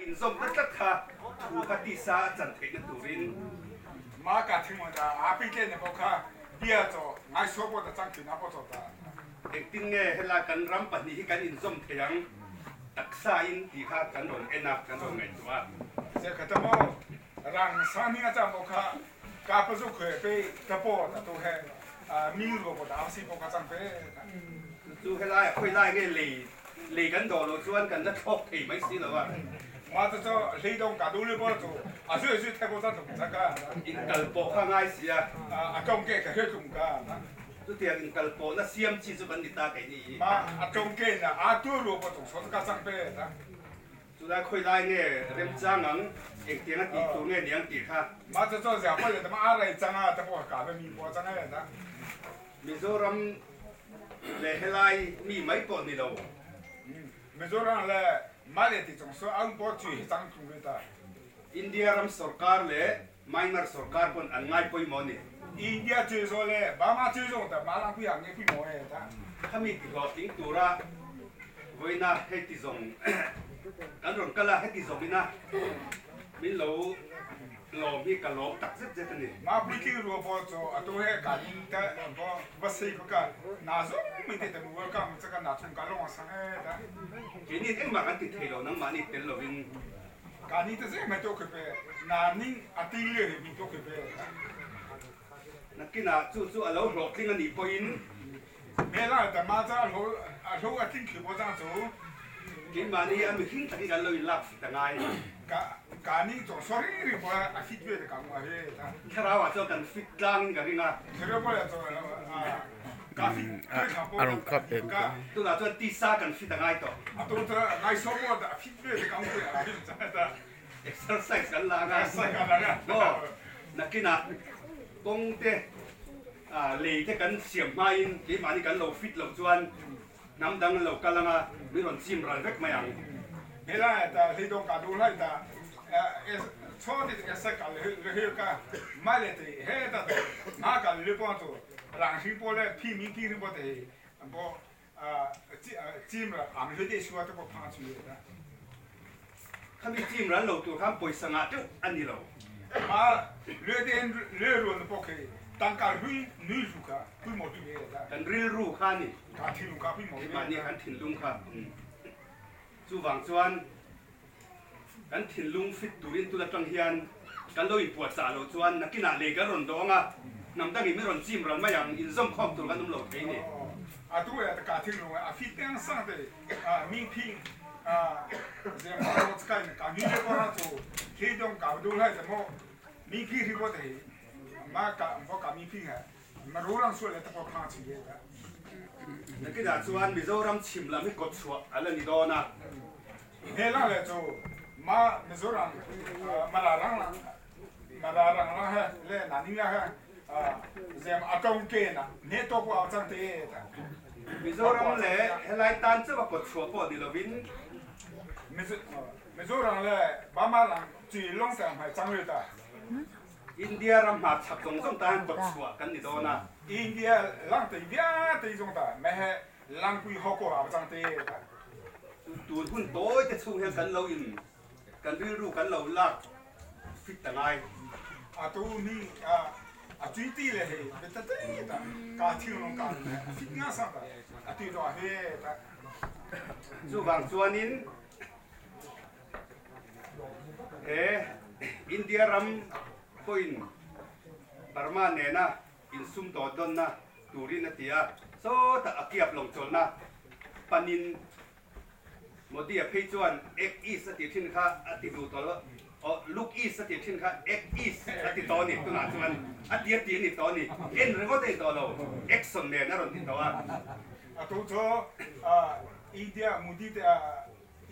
Inzawmna tlat kha thu kha tisa a chan theihna turin. Ma ka thing da a pi tle ne pawh kha bia chaw ngai suak pawh ta chang thin a pawh chaw ta. Engtin nge helai kan ram pahnih hi kan inzawm thei ang taksa in tih kha kan rawn en a, kan rawn ngaihtuah a. Che kha ta maw rang sang hming a chang pawh kha ka pa zu khuai pe ta pawh ta tu he mi ruo pawh ta a si pawh kha chang pe ta. Chu chu helai a khawi lai nge lei Lei kan dawh loh chuan kan la thlawk thei mai si lo a. Mah chu chu hlei dawng ka duh leh chu a zui zui thei pawh chuan tlung chak a. Inkal pawh kha ngai si a. A tawng ke ka hre tlung ka. Chutiang inkal pawhna siam chi chu kan ni ta kei ni hi. Mah a tawng ke na a tur ruah pawh chung sawn ka chang pe ta. Chulai khawi lai nge remchang ang, engtiang a tih tur nge ni ang tih kha. Mah chu chu zia pawh leh ta mah a rei chang a ta pawh ka ve mi pawh chang e ta. Mizoram leh helai mi mai pawh ni lo. Mizoram leh Male ti chung saw ang pawh chui hi chang tlung ve ta. India ram sorkar leh Myanmar sorkar pawn an ngai pawimawh a ni. India chui zawh leh Burma chui zawng ta Malang pui ang nge pawimawh e ta. Khami ti hlawhtling tura vawiina hei ti zawng kan rawn kal a, heti zawngina min lo Lawm hi ka lawm tak zet zet a ni. Mah puitling rua pawl cu atu he kan in te va sei ko ka na zong mi te te mu ka mu ka na chung ka long a sang e ta. Keini engmah kan ti thei lo nangmah nih tel lovin. Ka ni te zeh mai to khi pe na ning a ti le ri mi to khi pe. Nakinah chu chu a lo hlawhtling a nih pawhin. Me la ta ma cha hlo a hlo a tling khi bo chang chu. Keimahni a mihring takin kan lo in lak fit a ngai. Ka ka ni chu sorry ri bo a fit ve te ka mu a he ta. Thlarau ah chuan kan fit tlang in ka ring a. Thlarau bo la chu ka fit tui thla po A rawn kap em ka. Tunah chuan tisa kan fit a ngai tawh. A tu chu ngai so bo a fit ve te ka mu a fit cha ta. Exercise kan la anga. Exercise kan la anga. Maw nakinah kawng te Lei te kan siam hmain keimahni kan lo fit loh chuan hnam dang an lo kal anga min rawn chim ral vek mai ang. Helai ta hleidawng ka duh lai ta chaw ti esa kal le hil ka mai le te he ta to ma kal le pawh to rang hring pawh le phi mi phi hring pawh te bo chim ra am le te suwa te pawh phang chu ta. Khami chim ral lo tur khan pawisa ngah teuh a ni lo. Ma le te le ruan pawh khi tangka hui nui ru kha pui mo hui ve ta. Kan rilru kha a ni. Ka thinlung kha pui mo ve. Mahni kan thinlung kha. Chuvang chuan kan thinlung fit turin tun atang hian kan lo inpuahchah loh chuan nakinah lei kan rawn dawng a, hnam dangin min rawn chim ral mai ang, inzawmkhawm tur kan awm lo thei ni. A tu e ka thinlung a fit teng sang te mi phing zem ro chkai na ka mi le ko ra chu khi dong ka du lai te mo mi phi ri ko te ma ka mo ka mi phing ha ma ro lang su le ta ko phang chi ye ta. Nakinah chuan Mizoram chhim lam hi kawtchhuah a la ni dawn a. He la le chu ma Mizoram mara rang lang mara rang lang he le na ning la he zem a tong ke na ne to ko au chang te ta. Mizoram le helai tan chauh a kawtchhuah pawh ni lovin. Mizoram le Burma lang chui long sang hmai chang le ta. India ram hma chak zawng zawng tan kawtchhuah kan ni dawn a. India lang te bia te zawng ta me he langpui ho ko au chang te ta. Tun hun tawi te chhung hian kan lo in kan rilru kan lo lak fit ta ngai. A tu mi a tui ti le hei be ta te ta ka thil long ka a fit nga sa ta a ti do he ta. Chuvang chuanin He India ram pawhin Burma nena insum tawh dawnna turin a ti a, sawtah a kiap lawng chawlhna panin Modi-a phei chuan Act East a tih thin kha a ti duh tawh lo, aw Look East a tih thin kha Act East a ti tawh a ni, tunah chuan a ti a ti a ni tawh a ni, en ringawt a ni tawh lo, action nen a rawn ti tawh a. A tu chu India Modi te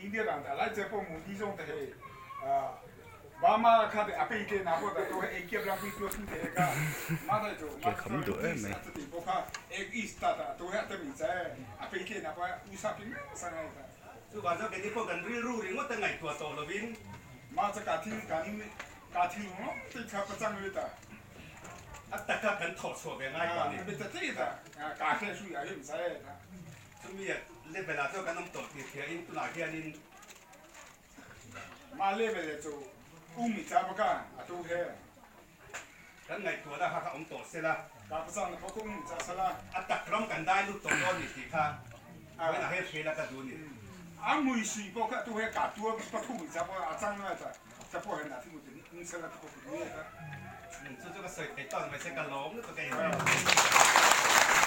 India ram te lai che pawh Modi zawng te hei Burma kha te a pei te na pawh ta to hei eikiap ram pui tua thu te he ka ma ta chu ma kham duh em mai ti pawh kha ek east ta ta to he a mi che a pei te na pawh usa ping sang ai ta Chuvang chuan keini pawh kan rilru ringawt a ngaihtuah tawh lovin ma cha ka thil kan ka thil ngawt te kha pachang le ta a taka kan thawh chhuah ve ngai tawh a ni. Be ta te ta ka hre sui a him sai ta. Chumi level ah chuan kan awm tawh tih hria in tunah hianin ma A level le chu umi cha baka a tu he. Kan ngaihtuahna kha kha awm tawh sela. Ka pasal na pawh ka umi cha sela. A tak ram kan dai lut tawh dawn ni tih kha vawiin a he hrial a ka duh ni. A mui sui pawh kha tu he ka tua pathum i cha pawh a chang na cha cha pawh he na thi mu ti ni sela ka pawh ku ni ka. Chu chu ka sawi thei tawk mai se ka lawm lutuk a in.